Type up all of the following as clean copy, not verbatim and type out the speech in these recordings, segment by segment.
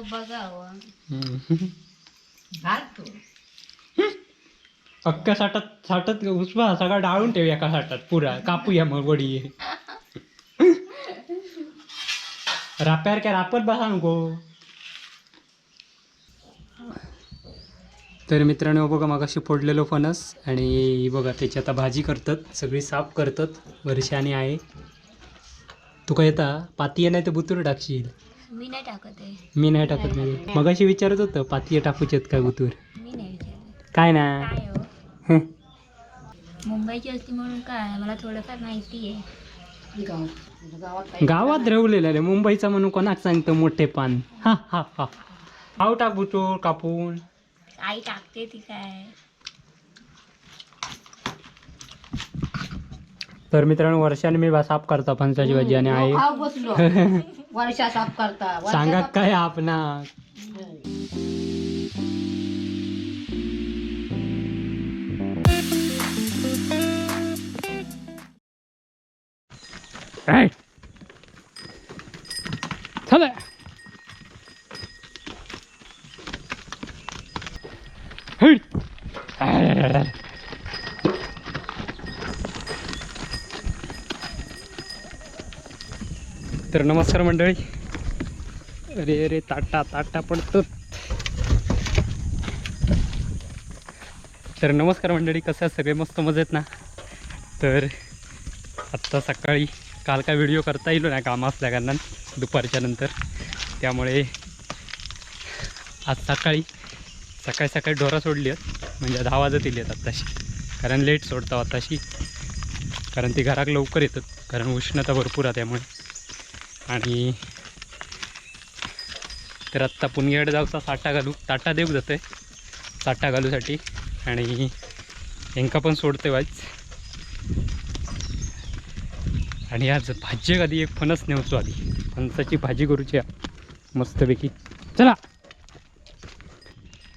बघा हो. घाल तू. अख्ख्या साठात साठात उचवा, सगळा डाळून ठेव एका साठात पुरा, कापूया मग वडी. राप्यार काय रापत बसा नको. तर मित्रांनो बघा, मागाशी फोडलेलो फणस आणि बघा त्याची आता भाजी करतात, सगळी साफ करतात. वर्षाने आहे तुका येता पातीये नाही तर बुतूर टाकशील. मी नाही टाकत आहे. मी नाही टाकत. म्हणजे मगाशी विचारत होतं पातीये टाकूचे आहेत काय बुतूर. मी नाही विचारत. काय ना. काय हो, हं. मुंबईची असती म्हणून काय मला थोडंफार माहिती आहे. गावात काही गावात रवलेलं रे मुंबईचा म्हणून कोणाक सांगतं मोठे पान. हा हा हा, हाव टाक बुतूर कापून. आई टाकते ती काय. तर मित्रांनो वर्षाने मी साफ करता फणसाची भाजी आणि आई खाऊ बसलो. वर्षा साफ करता वर्षा सांगा साफ- काय आपणा. Right. चला. हट. तर नमस्कार मंडळी. अरे अरे ताटा ताटा पडतो. तर नमस्कार मंडळी, कसं आहे सगळे? मस्त मजेत ना? तर आत्ता सकाळी, काल काय व्हिडिओ करता येईल ना काम असल्या कारणान दुपारच्या नंतर, त्यामुळे आज सकाळी सकाळी सकाळी ढोरा सोडली आहेत. म्हणजे 10 वाजत येईल आहेत आत्ताशी, कारण लेट सोडतो आत्ताशी, कारण ती घरात लवकर येतात, कारण उष्णता भरपूर आहे त्यामुळे. आणि तर आत्ता पुणग्याकडे जाऊचा साठा घालू, ताटा देऊ जातं आहे साठा घालूसाठी, आणि हेंका पण सोडते वाईच. आणि आज भाजी आधी एक फणस नेवचो, आधी फणसाची भाजी करूची आहे मस्तपैकी. चला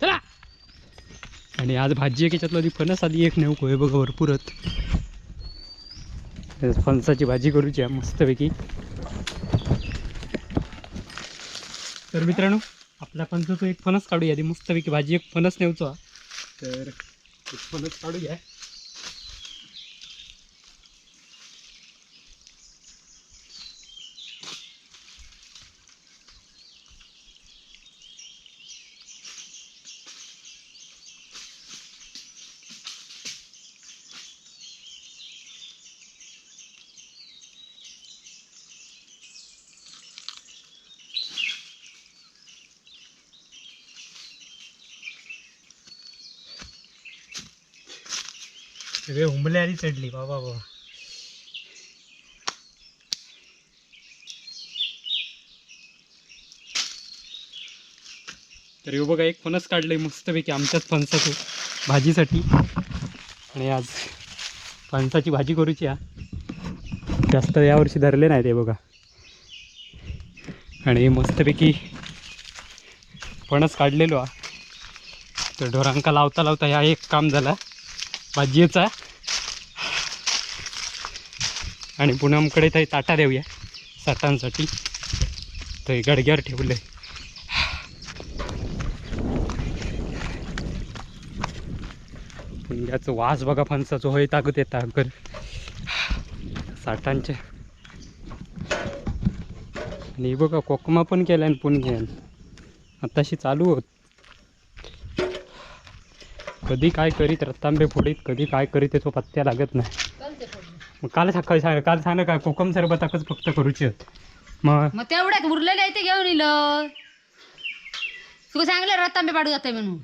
चला. आणि आज भाजी एक याच्यातलं आधी फणस आधी एक नेऊ हे बघा भरपूरच फणसाची भाजी करूची आहे मस्तपैकी. तर मित्रांनो आपला फणसाचं एक फणस काढूया आधी मस्तपैकी भाजी, एक फणस नेवचो हा. तर एक फणस काढूया. सगळे हुंबले आधी चढली बाबा बाबा. तर हे बघा एक फणस काढलंय मस्तपैकी आमच्याच फणसाचं भाजीसाठी. आणि आज फणसाची भाजी करूची हा. जास्त यावर्षी धरले नाही ते बघा. आणि मस्तपैकी फणस काढलेलो हा. तर ढोरांका लावता लावता ह्या एक काम झाला भाजीचा. आणि पूनमकडे ते ताटा देऊया साठांसाठी, ते गडग्यावर ठेवलं आहे. पुंग्याचं वास बघा फणसाचं होय ताकद येता कर साठांचे. आणि बघा कोकमा पण केला आणि पुणग्यान आताशी चालू होत. कधी काय करीत रत्तांबे फोडीत, कधी काय करीत त्याचो पत्त्या लागत नाही. मग काल सकाळी सांग, काल सांग काय कोकम सरबताकच फक्त करूची होत मग. मग तेवढ्यात उरलेले आहे ते घेऊन इलं. तुका सांगलं रतांबे पाडू जाते म्हणून.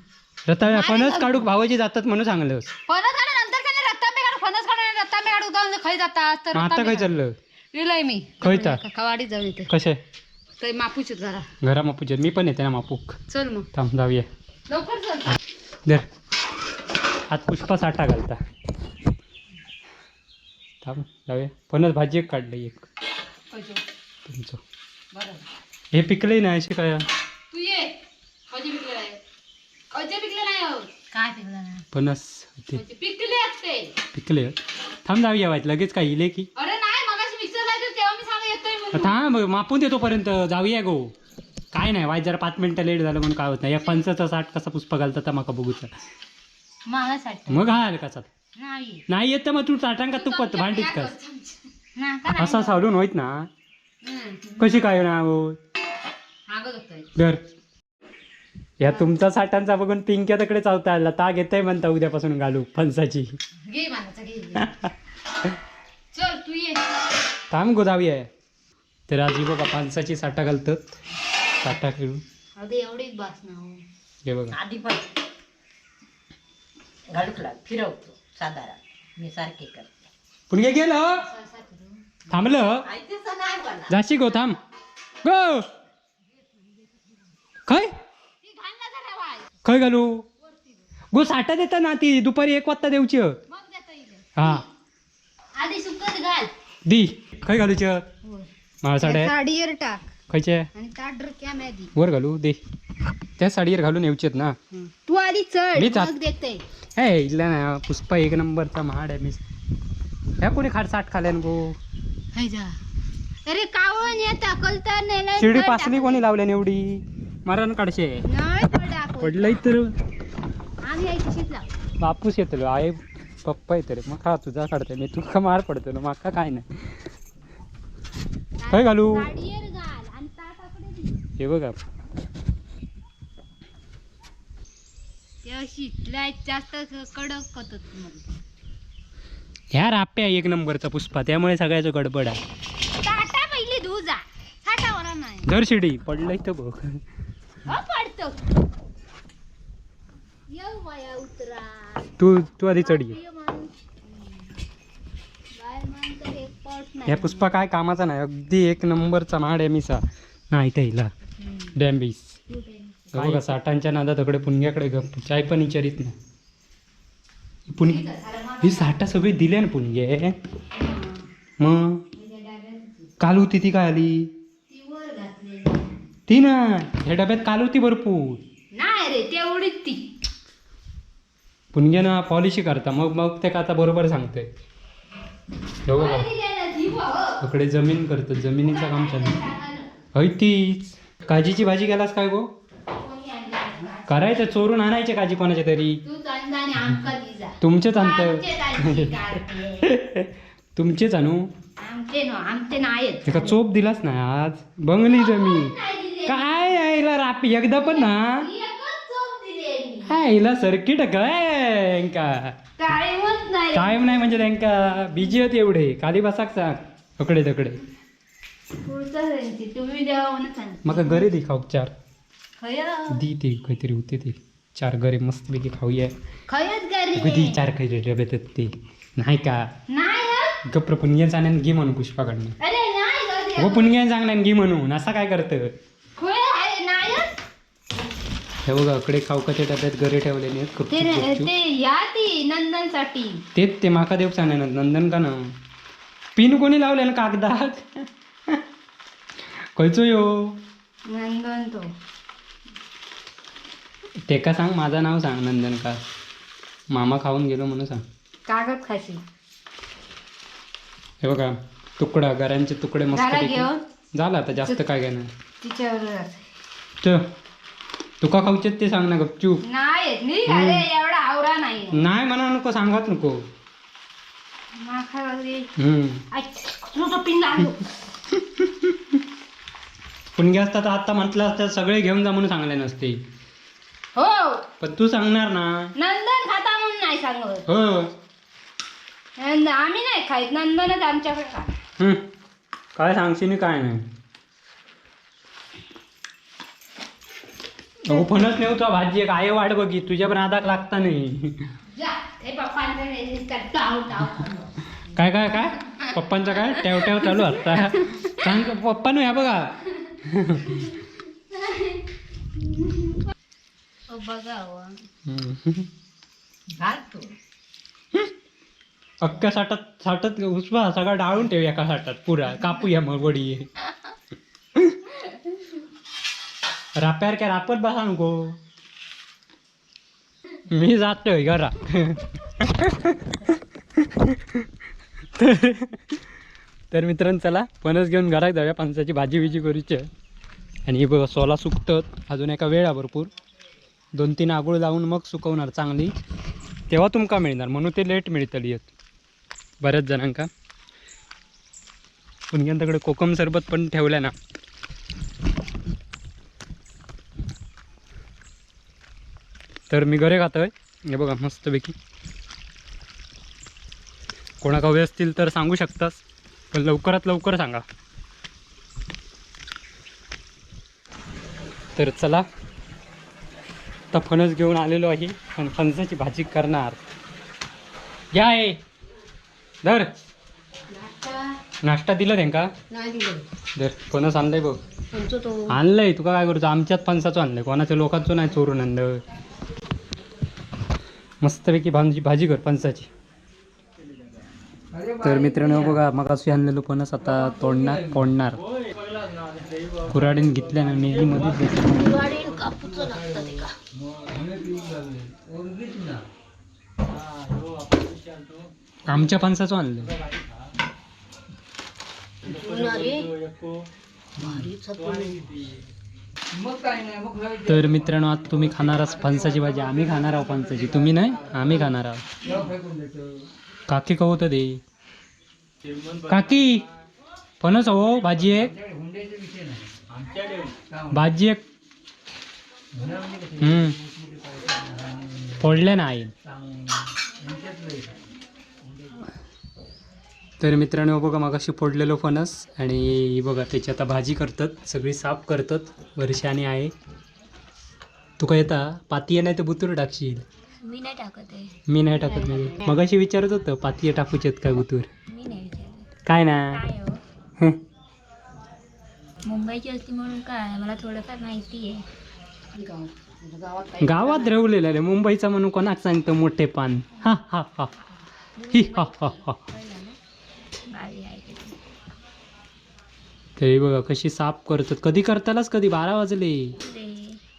रताळे फणस काढूक भावाजी जातात म्हणून सांगलं. फणस काढा नंतर सांगलं रतांबे काढू, फणस काढू रतांबे काढू जाऊन खै जातात तर मग आता रतांबे काय चाललं? काढू. इलंय मी. खयचा? कवाडीत जाऊन येते. कसे? ते मापूच जरा. घरा मापूचे मी पण येते ना मापूक. चल मग. थांब जाऊया. लवकर चल. धर आज पुष्पा साठा घालता. थांब जाऊया. फणस भाजी एक काढलं एक तुमचं. बरं. हे पिकले नाही अशी काय. तू ये. कधी पिकले नाही, कधी पिकले नाही हो. काय पिकलं ना? फणस ते कधी पिकले असते. पिकले. थांब जाऊया वाईट लगेच काय इले की. अरे नाही, मगाशी मिक्सर लावतो तेव्हा मी सांग येतोय म्हणून. थांब मापून देतो पर्यंत जाऊया गो. काय नाही वाय जरा 5 मिनिटं लेट झालं म्हणून काय होत नाही. या फणसाचा साठ कसा पुष्पा घालता तर माका बघूचा. मला साठ मग घाल कसा नाही नाही येत तर मग तू साठांका तुपत भांडीत कस ना का असा साडून होईत ना. कशी काय ना हो धर या तुमचा साठांचा बघून पिंक्या तकडे चावता आला ताग येतंय म्हणता उद्यापासून घालू फणसाची. घे मानाचा घे चल तू ये. थांब गोदावी आहे. तर आजी बघा फणसाची साठा घालतात साठा खेळून. अगं एवढीच बास ना हो. हे बघा आधी पण घालूक लाग फिरवतो साधारण मी सारखी करते. पुणगे गेलं थांबलं जाशी गो थांब गो खय खय घालू गो साठा देता ना ती दुपारी 1 वाजता देऊची. हा आधी सुकत घाल. दी खय घालूची मला साड्या साडीवर टाक खयचे आणि ताट कॅमेरा वर घालू दे त्या साडीवर घालून येऊचेत ना. तू आधी चढ मी जात- मग देते. हे इला ना पुष्पा एक नंबरचा महाड आहे. मी ह्या कोणी खाट साठ खाल्यान गो. अरे कावण येता कलता नाही. शिडी पासली कोणी लावल्यान एवढी मारान काढशे. नाही पडा. पडलंय तर आम्ही आई तशीच लाव. बापूस येतलो आई पप्पा येतले मग खा तुझा काढते मी तुका मार पडतलो माका काय नाही. काय घालू साडीवर घाल आणि ताटाकडे दे. हे बघा. ते अशी लय जास्त कडक होतात मग. ह्या राप्या एक नंबरचा पुष्पा त्यामुळे सगळ्याचं गडबड आहे. ताटा पहिली धुजा साठावर नाही. धर शिडी पडलंय तर बघ. हो पडतो. येऊ बाया उतरा. तू तू आधी चढ ये. बाई माणूस. बाय माणसं एक पट नाही. ह्या पुष्पा काय कामाचा नाही अगदी एक नंबरचा माड आहे मिसा नाही त्याला डॅम्बीस. बघा साठांच्या नादात तकडे पुणग्याकडे गप चाय पण विचारित नाही. पुण ही साठा सगळी दिल्या ना पुणगे मग काल होती ती काय आली ती वर घातलेली. ती ना ह्या डब्यात काल होती भरपूर. नाही रे तेवढीच ती. पुणगे ना पॉलिशी करता मग मग ते का आता बरोबर सांगते. हो बघा इकडे जमीन करतो जमिनीचं काम चालू हय तीच काजीची भाजी केलास काय गो करायचं चोरून आणायचे काजी कोणाच्या तरी. तूच आणता आणि आमका दिजा. तुमचेच आणतं. आमचेच आणची कारते. तुमचेच आणू. आमचे नो आमचे नाहीत. एका चोप दिलाच नाही आज बंगली जमीन नाही दिले. काय यायला रापी एकदा पण ना. एकच चोप दिले मी. काय हिला सर्किट काय यांका टाइमच नाही. टाइम नाही म्हणजे त्यांका बिजी होते एवढे खाली बसाक सांग तकडे तकडे. पुढचा त्यांची तुम्ही द्यावा म्हणून सांग. मग घरी दी खाऊ चार. खय दी ती काहीतरी होते ते चार घरी मस्तपैकी खाऊया. खयच घरी कधी चार खायचे डब्यात आहेत ते नाही का. नाही हं? गप्र पुणग्यान सांगण्यान घे म्हणून पुष्पाकडनं. अरे नाही गं हो ते. पुणग्यान सांगण्यान घे म्हणून असा काय करतं. खुळे आहे नाही. हे बघा अकडे खावकाच्या डब्यात घरी ठेवलेले आहेत ते गुपचूप गुपचूप. ते या ती नंदनसाठी. तेच ते माका देव सांगणार नंदन का ना पिन कोणी लावले ना कागदात खयचो यो. नंदन तो. तेका सांग माझं नाव सांग नंदन का मामा खाऊन गेलो म्हणून सांग. कागद खाशी. हे बघा तुकडा गऱ्यांचे तुकडे मस्त झाला घेऊन? झाला आता जास्त काय घेणार. तिच्यावर चल तुका खाऊचे ते सांग ना गपचूप. नाही मी अरे एवढा आवरा नाही. नाही म्हणा नको सांगत नको. माखा वगैरे. हम्म. तुझं पिन लागलो. पुणगे असता तर आता म्हटलं असतं सगळे घेऊन जा म्हणून सांगले नसते. हो पण तू सांगणार ना. नंदन खाता म्हणून नाही सांगत. हो. नंदन आम्ही नाही खायत नंदनच आमच्याकडे खात. हम्म. काय सांगशील आणि काय नाही. अगो फणस नेवता भाजी एक आहे वाट बघी तुझ्या पण आदाक लागता नाही. जा ते पप्पांकडे नुसतं टाव टाव. काय काय काय पप्पांचं काय टेव टेव चालू असता सांग पप्पा ह्या बघा. हो बघा हो. हम्म. घाल तू. अख्ख्या साठात साठात उचवा सगळा डाळून ठेव एका साठात पुरा कापूया मग वडी राप्यार काय रापत बसा नको मी जातोय घरा. तर मित्रांनो चला फणस घेऊन घरात जाऊया फणसाची भाजी बिजी करूची आहे. आणि हे बघा सोला सुकतात अजून एका वेळा भरपूर 2-3 आगुळ लावून मग सुकवणार चांगली, तेव्हा तुमका मिळणार, म्हणून ते लेट मिळतली आहेत बऱ्याच जणांका. पुणग्यांकडे कोकम सरबत पण ठेवलं ना. तर मी घरी खातोय हे बघा मस्तपैकी. कोणाक हवे असतील तर सांगू शकतास, पण लवकरात लवकर सांगा. तर चला आता फणस घेऊन आलेलो आहे पण फणसाची भाजी करणार. या आहे धर, नाश्ता दिला त्यांका? नाही दिलं. धर फणस आणलंय बघ. तुमचं तो आणलंय तुका काय करूचं, आमच्यात फणसाचं आणलंय, कोणाच्या लोकांचं नाही चोरून आणलं. मस्तपैकी भाजी भाजी कर फणसाची. तर मित्रांनो बघा मगाशी आणलेलो फणस आता तोडणार फोडणार. कुऱ्हाडीन घेतल्या ना मी मध्येच बसलो. दिवाळी कापूचं लागतं ते का? आमच्या फणसाचं आणलं. तर मित्रांनो आज तुम्ही खाणार आहात फणसाची भाजी, आम्ही खाणार आहोत फणसाची, तुम्ही नाही आम्ही खाणार आहोत. काकी कहो तर दे, काकी फणस हो भाजी एक, भाजी एक. फोडल्या नाही. तर मित्रांनो बघा मगाशी फोडलेलो फणस आणि बघा त्याची आता भाजी करतात, सगळी साफ करतात. वर्षाने आहे तुका येता पातीये नाही तर बुतूर टाकशील. मी नाही टाकत आहे. मी नाही टाकत, म्हणजे मगाशी विचारत होतं पातीये टाकूचे आहेत काय बुतूर. मी नाही विचारत. काय ना काय हो, हं. मुंबईची असती म्हणून काय मला थोडंफार माहिती आहे. गावात गावात रवलेलं रे मुंबईचा म्हणून कोणाक सांगतं मोठे पान. हा हा हा ही हा हा हा. कळलं ना, गावी आहे ते. ते बघा कशी साफ करतात, कधी करतालाच कधी 12 वाजले. ते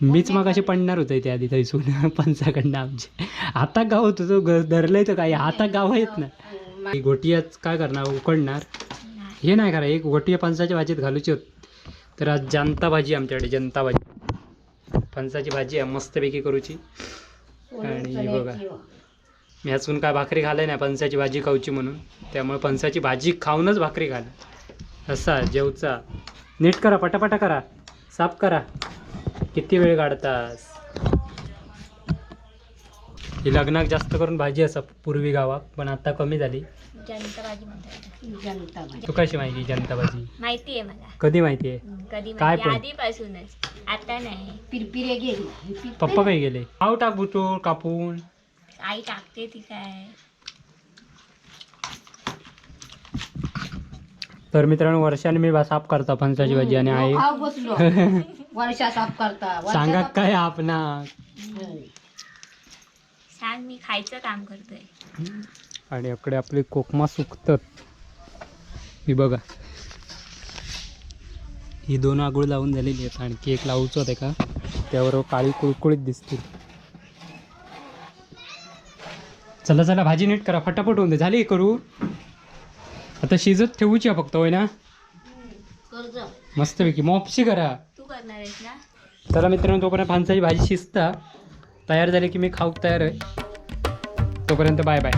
मीच मगाशी पडणार होतं त्या आधी थंयसून पंचाकडनं आमचे. आता गाव होतो तो धरलंय तर काही आता गाव येत ना. ही गोटियाच काय करणार, उकडणार नाही. हे नाही करा, एक गोटिया फणसाच्या भाजीत घालूची होत. तर आज जनता भाजी आमच्याकडे, जनता भाजी फणसाची भाजी आहे मस्तपैकी करूची. आणि बघा मी अजून काय भाकरी खाल्ली नाही फणसाची भाजी खाऊची म्हणून, त्यामुळे फणसाची भाजी खाऊनच भाकरी खाल. असा जेवचा नीट करा, पटापटा करा, साफ करा, किती वेळ काढतास. ही लग्नाक जास्त करून भाजी असा पूर्वी गावात, पण आता कमी झाली. जनता भाजी म्हणतात. जनता भाजी. तू कशी माहिती जनता भाजी? माहिती आहे मला. कधी माहिती आहे? कधी काय माहिती पण? आधीपासूनच, आता नाही. पिरपिरे गेली. पप्पा काही गेले आव टाक बुटूर कापून. आई टाकते ती काय. तर मित्रांनो वर्षाने मी साफ करता फणसाची भाजी आणि आई खाऊ बसलो. वर्षा साफ करता वर्षा सांगा साफ- काय आपणा. हम्म. सांग, मी खायचं काम करतोय. आणि इकडे आपले कोकमा सुकतात ही बघा. ही 2 आगुळ लावून झालेली आहेत, आणखी एक लावूच होते का त्यावर काळी कुळकुळीत दिसतील. चला चला भाजी नीट करा, फटाफट होऊन दे. झाली करू आता, शिजत ठेवूची आहे फक्त होय ना. कर्ज मस्तपैकी मोपशी करा. तू करणार आहेस ना? चला मित्रांनो तोपर्यंत फणसाची भाजी शिजता तयार झाली की मी खाऊक तयार आहे. तोपर्यंत बाय बाय.